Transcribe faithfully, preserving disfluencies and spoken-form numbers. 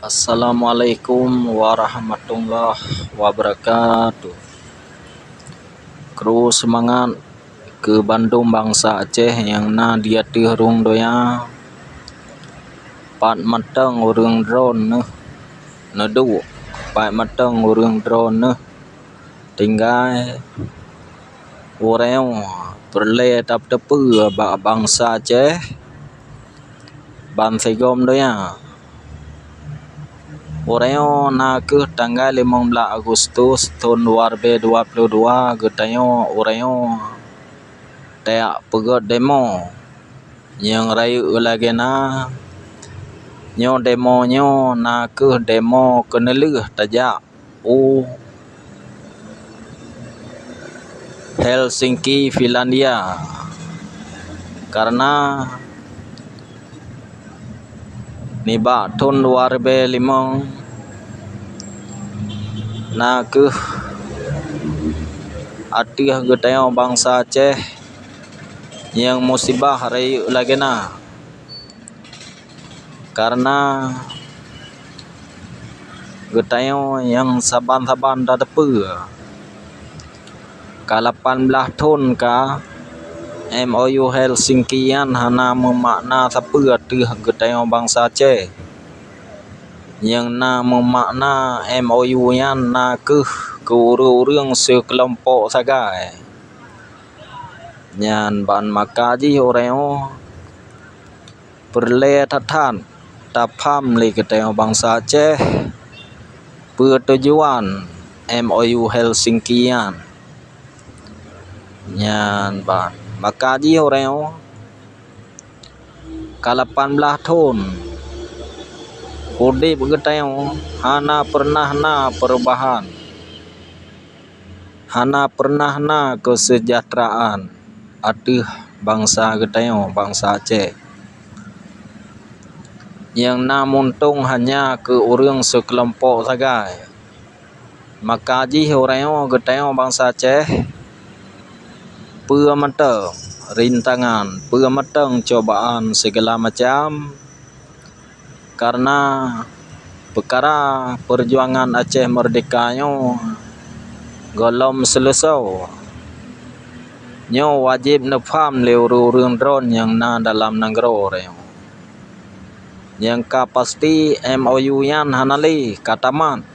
Assalamualaikum warahmatullahi wabarakatuh. Kru seumangat keu bandum bansa Aceh nyang na di ateueh rhueng donya. Pat mantong ureuëng droeneuh neuduek, pat mantong ureuëng droeneuh tinggai. Uroe nyoe peureulée tapeuteupeue bak bansa Aceh bansigom donya. Uroe nyoe na kheueh tanggai limong blaih Agustus thon dua ribée dua ploh dua, geutanyoe uroe nyoe tajak peugét demo nyang rayeuk lagée na. Nyoe demo nyoe na kheueh demo keuneulheueh tajak u Helsinki, Finlandia, kareuna nibak thon dua ribée limong na kheueh ateueh geutanyoe bansa Aceh nyang musibah rayeuk lagée na. Kareuna geutanyoe nyang saban-saban tateupeue, ka lapan blaih thon ka M O U Helsinki nyan hana meumakna sapeue ateueh geutanyoe bansa Aceh. Nyang na meumakna M O U nyan na kheueh keu ureuëng-ureuëng sikeulompok sagai. Nyan ban maka jih uroe nyoe peureulée that-that tapham lé geutanyoe bansa Aceh peue tujuan M O U Helsinki nyan. Nyan ban maka jih uroe nyoe ka lapan blaih thon udeb geutanyoe hana peureunah na peurubahan, hana peureunah na keuseujahteuraan ateueh bansa geutanyoe, bansa Aceh. Nyang na muntông hanya keu ureuëng sikeulompok sagai. Maka jih uroe nyoe geutanyoe bansa Aceh peue mantong rintangan, peue mantong cobaan sigala macam, kareuna peukara peujuangan Aceh Meurdehka nyoe gohlom seuleusoe. Nyoe wajéb neupham lé ureuëng-ureuëng droen nyang na dalam nanggroe nyoe. Nyang ka pasti M O U nyan hana lé ka tamat.